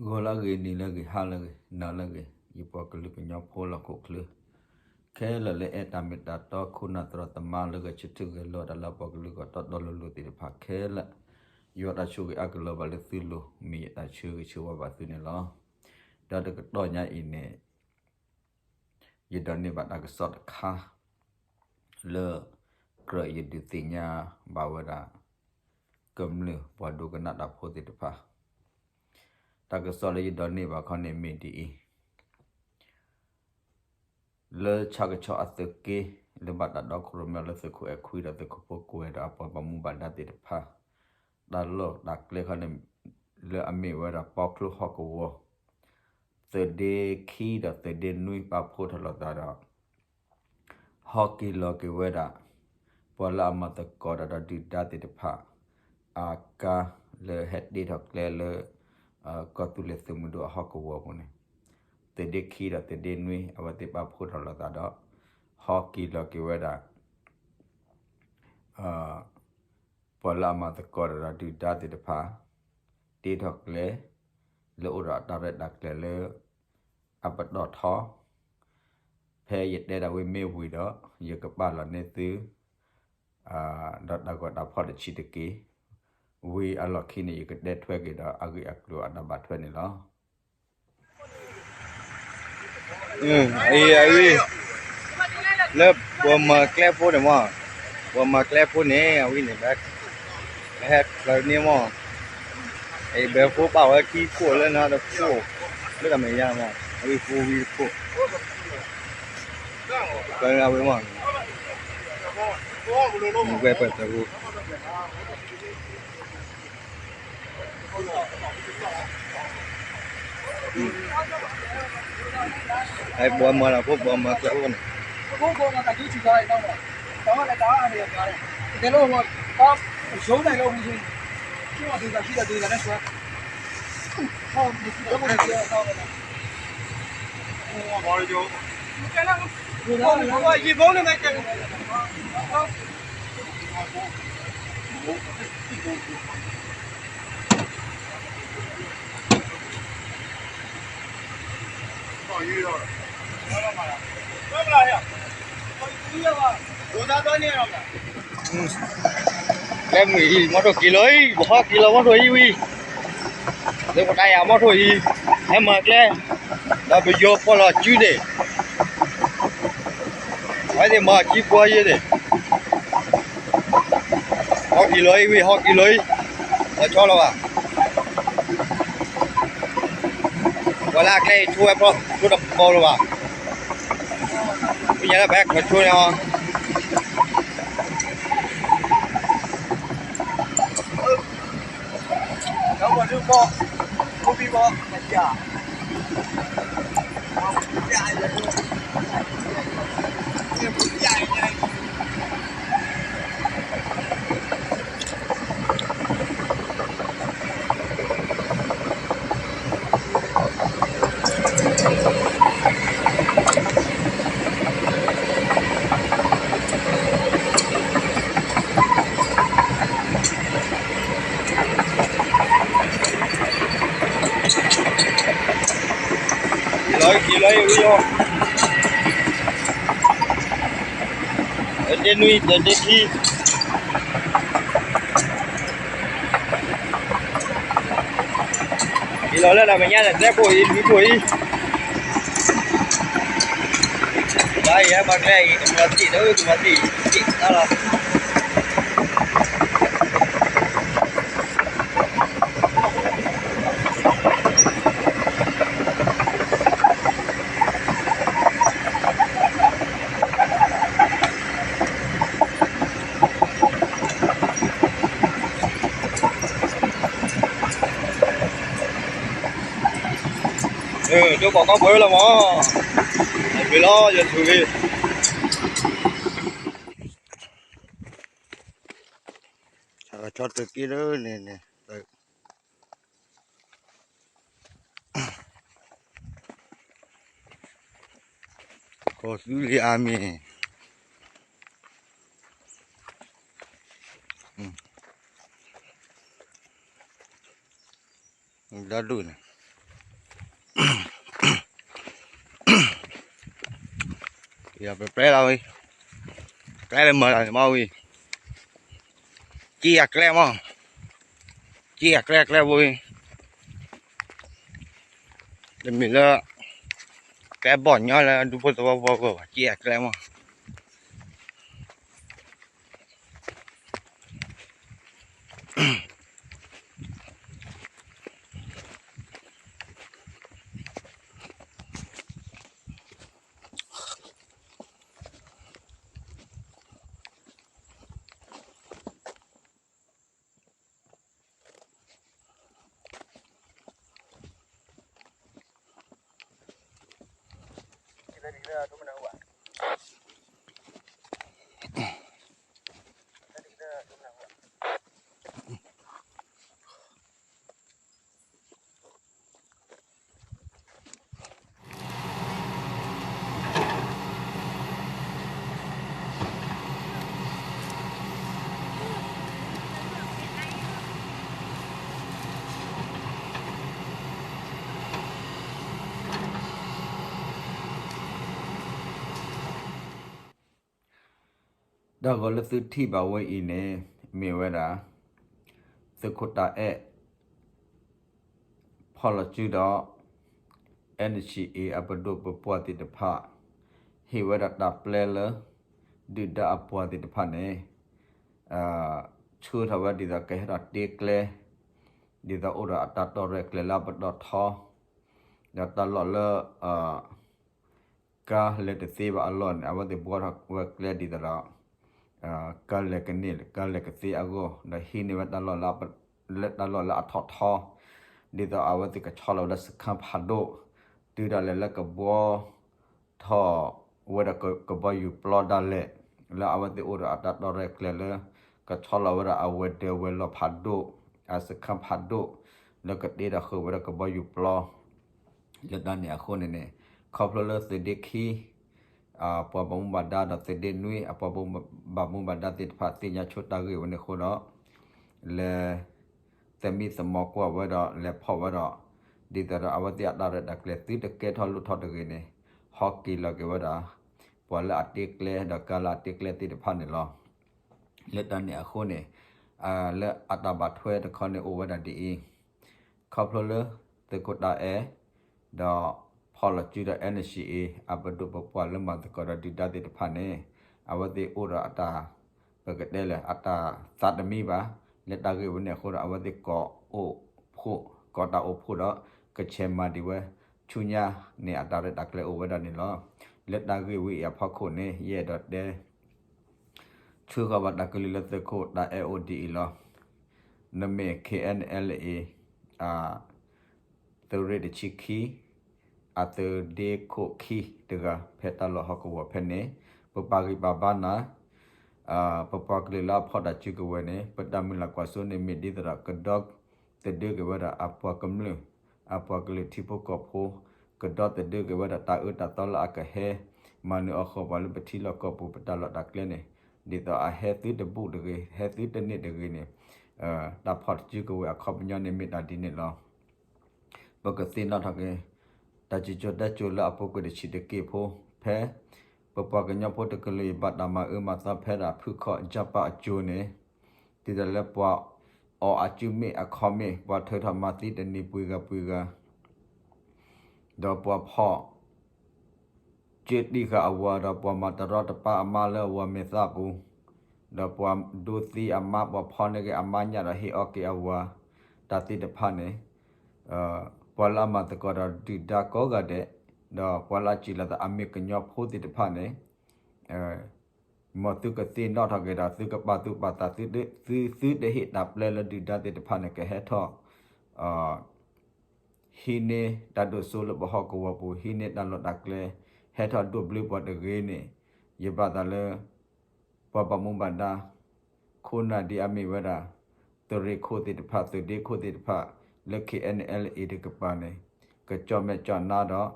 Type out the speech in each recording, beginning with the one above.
ဂီၤလၢအဂ့ၤ, နံၤလၢအဂ့ၤ, ဟါလၢအဂ့ၤ, နၤလၢအဂ့ၤ, ယပှၤကလုာ်ကညီဖိလၢဟီၣ်ခိၣ်ချၢ ခဲလၢာ်လၢအဲၣ်တၢ်မ့ၢ်တၢ်တီ ခိၣ်နၢ်သရၣ်သမါလၢဂဲၤဆၢထၢၣ်ဂဲၤလိာ်တၢ်လၢအပှၤကလုာ်ဂီၢ်တီတီလိၤလိၤသ့ၣ်တဖၣ်ခဲလၢာ်, ယွၤတၢ်ဆိၣ်ဂ့ၤအါကလီၤဘၣ်လၢသုလိၤ မ့ၢ်ယတၢ်ဆၢဂ့ၤဆၢဝါဘၣ်သုန့ၣ်လီၤ. ဒီးတကတီၢ်ညါအံၤန့ၣ် ယဒိးန့ၢ်ဘၣ်တၢ်ကစီၣ်တခါ လၢ ကြၢးယဒုးသ့ၣ်ညါဘၣ်ဝဲဒၣ် ကမျၢၢ်ပှၤဒိကနၣ်တၢ်ဖိသ့ၣ်တဖၣ်, တၢ်ကစီၣ်လၢယဒိးန့ၢ်ဘၣ်ခီန့ၣ်မ့ၢ်ဒ်အံၤ, လၢဆၣ်ကဆီအသုးက့ လၢဘၣ်တၢ်ဒီခိၣ်ရိၣ်မဲလၢသုးခိၣ်အဲၣ်ခွံဒီးသုးခိၣ်ဖိကွဲၤ ဒီးအပှၤဘၣ်မူဘၣ်ဒါသ့ၣ်တဖၣ်, တၢ်လီၢ်တၢ်ကျဲခီန့ၣ် လၢအမ့ၢ်ဝဲဒၣ်ပီချိၣ်ဟီၣ်ကဝီၤ သုးဒ့ခံဒီးသုးဒ့နွံပာ်ဖှိၣ်ထီၣ်လိာ်သးဒီး ဟီၣ်က့ၤလီၤက့ၤဝဲဒၣ် ပှၤလၢအမၤသကိးတၢ်ဒီးဒုၣ်ဒါသ့ၣ်တဖၣ် အကါလၢဟဲတ့ထီၣ်ကျဲလၢ ကီၢ်သူလ့ၤသုးမုၢ်ဒိၣ်အဟီၣ်ကဝီၤပူၤန့ၣ်, သုးဒ့ခံဒီးသုးဒ့နွံ အဝဲသ့ၣ်ပာ်ဖှိၣ်ထီၣ်လိာ်သးဒီး ဟီၣ်က့ၤလီၤက့ၤဝဲဒၣ် ပှၤလၢအမၤသကိးတၢ်ဒီးဒုၣ်ဒါသ့ၣ်တဖၣ် တ့ထီၣ်ကျဲ လၢအိၣ်ဒီးအတၢ်ရဲၣ်တၢ်ကျဲၤလၢ အပတီၢ်ထီ, ဖဲယတဲဒၣ်ဝံၤမ့ၢ်ဝံၤဒီး ယကပာ်လီၤန့ၢ်သု ဒီးတၢ်ဂီၤတၢ်ဖီၣ်တဆံးတက့ၢ်. ဝံၤအလီၢ်ခံန့ၣ် ယကတဲထွဲက့ၤဒီးအဂ့ၢ်အကျိၤအတၢ်ဘၣ်ထွဲန့ၣ်လီၤ. အံၤ အံၤ လၢပှၤမၤကျဲဖိန့ၣ်မး, ပှၤမၤကျဲဖိန့ၣ် အဝဲန့ၣ် ဟဲဖျၢၣ်န့ၣ်မး, အံၤ ဘဲဖိပာ်ဝဲခံခိၣ်လၢနၤတခိၣ်, လၢတၢ်မဲာ်ညါမး, အဝဲဖိဝံတခိၣ်, ဖျၢၣ်န့ၣ်အဝဲမး, ဝဲပှဲၤတၢ်ဖိ ပှၤမၤတၢ်ဖိ ပှၤမၤကျဲဖိန့ၣ်, ကျဲမုၢ်အံၤ မီထိၣ်က့ၤလီၤအံၤ, ပဟီၣ်က့ၤလီၤမီထိၣ်အံၤဝံၤ, လၢပတၢ်ယၤမီထိၣ်အံၤ, ဟဲမၤကျဲ, ဒီးပယီၤဖီၣ်လီၤစုသ့ၣ်, အဝဲသ့ၣ်မၤစုပှၤယဲသ့ၣ် ဟီၣ်က့ၤလီၤအံၤဝံၤ ဟီၣ်က့ၤလီၤအံၤ, လီၤဆီလီၤဘၣ်, ပှၤလၢအကျဲအံၤဆိဝဲဖျီ ဆိတဘီလၢၤဘၣ်, ပညါလၢပဟဲခီဆိန့ၣ်အီၤ လီၤက့ၤလီၤအံၤဝံၤအီၤ, တၢ်ဒ့နွံ တၢ်ဒ့ခံ အံၤလီၤလၢတၢ်မဲာ်ညါန့ၣ် သၢခိၣ်အံၤ လွံၢ်ခိၣ်အံၤ, တၢ်အံၤဟဲမၤကျဲအံၤ တမၤသံၣ် တၢ်အုၣ်တမၤသံၣ် သံၣ်တၢ်လီၤ. ဒိကီၢ်ကီၢ်ပှဲၤလီၤမး, ပှဲၤလီၤ ယဆိၣ်ဂ့ၤ, ဆီတက့ၢ်လၢန့ၣ်န့ၣ် ကီၢ်သူလ့ၤအါမံၤ ဒီဒူၣ်န့ၣ် ပကျဲလီၤဝံၤ, ကျဲလၢမၤတၢ်န့ၣ်မးဝံၤ, ကံၣ်အကျဲမး, ကံၣ်အကျဲအကျဲဝံၤ, တမ့ၢ်လၢ ကျဲဘီၣ်ညီလၢဒူဖိသဝီဖိအဂီၢ်ဘၣ်, ကံၣ်အကျဲမး. တၢ်ဂီၤလၢသုထံၣ်ဘၣ်ဝဲအံၤန့ၣ် မ့ၢ်ဝဲဒၣ် သုးခိၣ်တၢ်အဲၣ် ဖီၣ်လီၤစုဒီး NCA အပဒိၣ်ပပှၢ်သ့ၣ်တဖၣ် ဟ့ၣ်ဝဲဒၣ်တၢ်ပျဲလၢ ဒုၣ်ဒါအပှၤသ့ၣ်တဖၣ်န့ၣ် ဆှၢထီၣ်ဝဲဒ်သိးကဟဲထီၣ်တ့ကျဲ ဒ်သိးအိၣ်ဒီးအတၢ်တီၣ်ရဲၣ်ကျဲၤလၢအပတီၢ်ထီ ဒီးတၢ်လီၢ်လၢ ကါလဲၤတသ့ဘၣ်အလီၢ်န့ၣ် အဝဲသ့ၣ်ဘှီထီၣ်ဝဲကျဲဒ်သိးဒီး ကါလဲၤကန့ၢ် ကါလဲၤကသ့အဂီၢ် ဒီးဟံးန့ၢ်ဝဲတၢ်လီၢ်လၢ လၢတၢ်လီၢ်လၢအထီၣ်ထီ ဒ်သိးအဝဲသ့ၣ်ကဆီလီၤဝဲဒၣ်စခန်းဖးဒိၣ် တုၤဒၣ်လဲာ်လၢကဘှီထီၣ်ဝဲဒီးကဘီယူၤပျီဒၣ်လဲာ် လၢအဝဲသ့ၣ်အိၣ်ဒီးအတၢ်တီၣ်ရဲၣ်ကျဲၤလၢ ကဆီလီၤဝဲဒၣ်အဝဲၤဒၢးဝဲၤလီၢ်ဖးဒိၣ် အစခန်းဖးဒိၣ် လၢကတ့ဒီးဃုာ်ဝဲဒၣ်ကဘီယူၤပျီ လၢတၢ်န့ၣ်အဃိန့ၣ်န့ၣ် ခီဖျိလၢသုးဒ့ခံ အပှၤဘၣ်မူဘၣ်ဒါဒီးသုးဒ့နွံ အပှၤဘၣ်မူဘၣ်ဒါသ့ၣ်တဖၣ်သ့ၣ်ညါဆိတၢ်ဂ့ၢ်ဝဲန့ၣ်အဃိဒီး လဲၤ သမံသမိးကွၢ်ဝဲဒီးလဲၤဖီၣ်ဝဲဒီး ဒ်သိးဒီးအဝဲသ့ၣ်အတၢ်ရဲၣ်တၢ်ကျဲၤသုတကဲထီၣ်လိၣ်ထီၣ်တဂ့ၤန့ၣ် ဟီက့ၤလီၤက့ၤဝဲဒၣ် ပှၤလၢအတ့ကျဲဒီးကါလၢအတ့ကျဲသ့ၣ်တဖၣ်န့ၣ်လီၤ. လၢတၢ်န့ၣ်အဃိန့ၣ် လၢအတၢ်ဘၣ်ထွဲတခီန့ၣ်အိၣ်ဝဲဒၣ်ဒ်အံၤ ခီဖျိလၢ သုးခိၣ်တၢ်အဲၣ် ဒီးဖီၣ်လီၤစုဒီး NCA အပဒိၣ်ပပှၢ်လၢမၤသကိးဒီးဒုၣ်ဒါသ့ၣ်တဖၣ်န့ၣ် အဝဲသ့ၣ်အိၣ်ဒီးအတၢ် ပကတဲလဲၣ် အတၢ်သးတမံဘၣ် လၢတၢ်ဂ့ၢ်ဝဲန့ၣ်အဃိဒီး အဝဲသ့ၣ်ကိးအိၣ်ဖှိၣ် ကိးတၢ်အိၣ်ဖှိၣ်ဒီး ကဆဲးမၤဒံးဝဲ ဆူညါန့ၣ် အတၢ်ရဲၣ်တၢ်ကျဲၤအိၣ်ဝဲဒၣ်န့ၣ်လီၤ. လၢတၢ်ဂ့ၢ်ဝဲအံၤအဖီခိၣ်န့ၣ် ယအဲၣ်ဒိးတဲ ဆှၢဃီၤဘၣ်တၢ်ကလုၢ်လၢသုးခိၣ်တၢ်အဲၣ်အိၣ်ဒ်အံၤလီၤ. နမ့ၢ် KNLA အ သုးရ့ၣ်တဆံခံ အသုးဒ့ခိၣ်ခံတဂၤ ဖဲတၢ်လီၢ်ဟီၣ်ကဝီၤဖဲန့ၣ် ပပာ်ဂံၢ်ပာ်ဘါနၤ ပပှၤကလုာ်လၢအဖီၣ်တၢ်စုကဝဲၤန့ၣ် ပတၢ်မုၢ်လၢ်ကွၢ်စိန့ၣ် မ့ၢ်ဒ်သိးဒီး ကဒီသဒၢက့ၤဝဲဒၣ်အပှၤကမျၢၢ် အပှၤကလုာ်ထံဖိကီၢ်ဖိ ကဒီသဒၢက့ၤဝဲဒၣ်တၢ်အၢတၢ်သီလၢအကဟဲ မၤနၢၤအီၣ်ဃီၤပှၤလၢပထံလီၢ်ကီၢ်ပူၤ ပတၢ်လီၢ်တၢ်ကျဲန့ၣ် ဒ်သိးအဟဲသုတဘူၣ်တဂ့ၤ ဟဲသုတန့ၢ်တဂ့ၤန့ၣ် တၢ်ဖီၣ်တစုကဝဲၤအခီပညီန့ၣ်မ့ၢ်တၢ်ဒ်န့ၣ်လီၤ. ပကသ့ၣ်နီၣ်ထီၣ်က့ၤ တၢ်စံၣ်စိၤတဲစိၤလၢအပူၤကွံာ်တဆံးတက့ၢ်ဖိ ဖဲ ပပှၤကညီဖိတကလုာ်အံၤ ဘၣ်တၢ်မၤအၢမၤသီဖဲဒၣ်ဖုခီၣ် ယၢ်ပၢ် အစိၤန့ၣ် ဒ်သိးလၢပှၤအီၣ်အစုမ့ၣ်အခီမ့ၣ် ပှၤထုးထီၣ်မၤသံတနံၤပှဲၤဂၤပှဲၤဂၤ ဒီးပှၤဖီၣ် ကၢတံၢ်ဃာ်အဝၤဒီးပှၤမၤတရီတပါအမါလၢအဝၤမဲာ်သၣ်ပူၤ, ဒီးပှၤဒိသံအမါ ပှၤဖီၣ်န့ၢ်က့ၤအမါညၣ်ဒီးဟ့ၣ်အီၣ်က့ၤအဝၤ တၢ်သ့ၣ်တဖၣ်န့ၣ် ပှၤလၢအမၤသကိးဒီးဒုၣ်ဒါကိးဂၤဒဲး, ဒီးပှၤလၢအစံးလီၤသးအမ့ၢ်ကညီဖိသ့ၣ်တဖၣ်န့ၣ် မ်သုကသ့ၣ်နီၣ်ထီၣ်က့ၤဒီး သုကပာ်သူၣ်ပာ်သး သုတဟ့ၣ်တၢ်ပျဲလၢဒုၣ်ဒါသ့ၣ်တဖၣ်န့ၣ် ကဟဲထီၣ် ဟံးန့ၢ်တၢ်ဒိၣ်စိလၢပဟီၣ်ကဝီၤပူၤ ဟံးန့ၢ်တၢ်လီၢ်တၢ်ကျဲ ဟဲထီၣ်ဒိးဘျၢပှၤတဂ့ၤန့ၣ် ယဘၣ်သးလၢ ပှၤဘၣ်မူဘၣ်ဒါ ခိၣ်နၢ်ဒ်အမ့ၢ်ဝဲဒၣ် သုးရ့ၣ်ခိၣ်သ့ၣ်တဖၣ် သုးဒ့ခိၣ်သ့ၣ်တဖၣ် လၢ KNLA တကပၤန့ၣ် ကကၠီၣ်မဲာ်ကၠီၣ်နါဒီး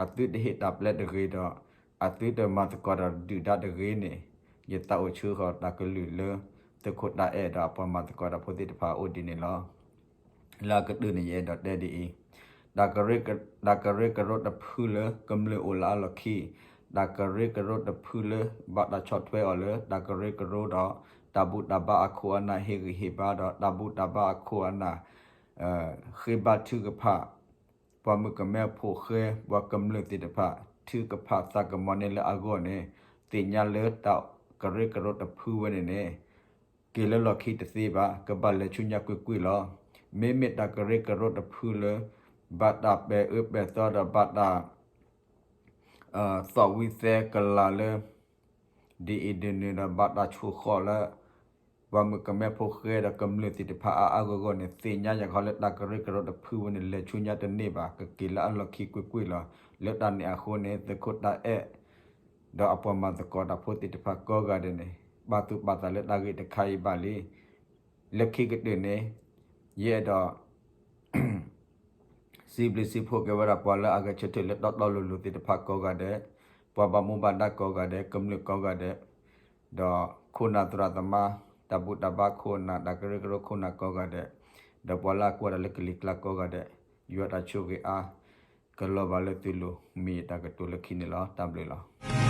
အသုတဟ့ၣ်တၢ်ပျဲတဂ့ၤဒီး အသုတမၤသကိးဒီးဒုၣ်ဒါတဂ့ၤန့ၣ် ယသးအိၣ်ဆှၢဃီၤတၢ်ကလုၢ်လၢ သုးခိၣ်တၢ်အဲၣ်ဒီးအပှၤမၤသကိးတၢ်ဖိသ့ၣ်တဖၣ်အအိၣ်ဒ်န့ၣ်လီၤ. လၢအကတၢၢ်န့ၣ် ယအဲၣ်ဒိးတဲဒ်အံၤ, တၢ်ကရၢကရိတဖုလၢကမျၢၢ်အိၣ်လၢအလီၢ်ခံ တၢ်ကရၢကရိတဖုလၢ ဘၣ်တၢ်ဆီၣ်ထွဲအီၤလၢ တၢ်ကရၢကရိဒီး တၢ်ဘူၣ်တၢ်ဘါအခိၣ်အနၢ်ဟ့ၣ်ဂံၢ်ဟ့ၣ်ဘါဒီး တၢ်ဘူၣ်တၢ်ဘါအခိၣ်အနၢ် ဃ့ဘါထုကဖၣ် ပှၤမုၣ်ကမဲဖိဃဲ ပှၤကမျၢၢ်သ့ၣ်တဖၣ် ထုကဖၣ်သးကမီၤန့ၢ်လၢအဂီၢ်န့ၣ် သ့ၣ်ညါလၢတၢ်ကရၢကရိတဖုဝဲန့ၣ်န့ၣ် က့ၤလၢလီၢ်ခံတသ့ဘၣ်, ကဘၣ်လဲၤဆူညါကွ့ၢ်ကွ့ၢ်လီၤ. မ့မ့ၢ်တၢ်ကရၢကရိတဖုလၢ ဘၣ်တၢ်ပဲာ်အၢပဲာ်သီဒီးဘၣ်တၢ် သီၣ်ဝံသဲကလၤလၢ ဒ်အံၤဒ်နုၤဒီးဘၣ်တၢ်ဆူၣ်ဃီၣ်လၢ ပှၤမုၣ်ကမဲဖိဃဲဒီးကမျၢၢ်သ့ၣ်တဖၣ်အါအါဂီၢ်ဂီၢ်န့ၣ် သ့ၣ်ညါယၤခီလၢတၢ်ကရၢကရိတဖုဝဲန့ၣ် လဲၤဆူညါတန့ၢ်ဘၣ်, ကက့ၤလၢအလီၢ်ခံကွ့ၢ်ကွ့ၢ်လီၤ. လၢတၢ်န့ၣ်အဃိန့ၣ် သုးခိၣ်တၢ်အဲၣ် ဒီးအပှၤမၤသကိးတၢ်ဖိသ့ၣ်တဖၣ်ကိးဂၤဒဲးန့ၣ် ပာ်သူၣ်ပာ်သးလၢတၢ်ဂ့ၢ်တခါအံၤဘၣ်လံ. လၢခံကတၢၢ်န့ၣ် ယအဲၣ်ဒိး စံးဘျုးစံးဖှိၣ်က့ၤဝဲဒၣ်ပှၤလၢအဂဲၤဆၢထၢၣ်လၢတီတီလိၤလိၤသ့ၣ်တဖၣ်ကိးဂၤဒဲး, ပှၤဘၣ်မူဘၣ်ဒါကိးဂၤဒဲး, ကမျၢၢ်ကိးဂၤဒဲး, ဒီးခိၣ်နၢ်သရၣ်သမါ, တၢ်ဘူၣ်တၢ်ဘါခိၣ်နၢ်, တၢ်ကရၢကရိခိၣ်နၢ်ကိးဂၤဒဲး, ဒီးပှၤလၢအကွၢ်တၢ်လၢကလံၤကျါကိးဂၤဒဲး, ယွၤတၢ်ဆိၣ်ဂ့ၤအါ ကလီၤဘၣ်လၢသုလိၤ မ့ၢ်ယတၢ်ကတိၤလၢခံန့ၣ်လီၤ. တၢ်ဘျုးလီၤ.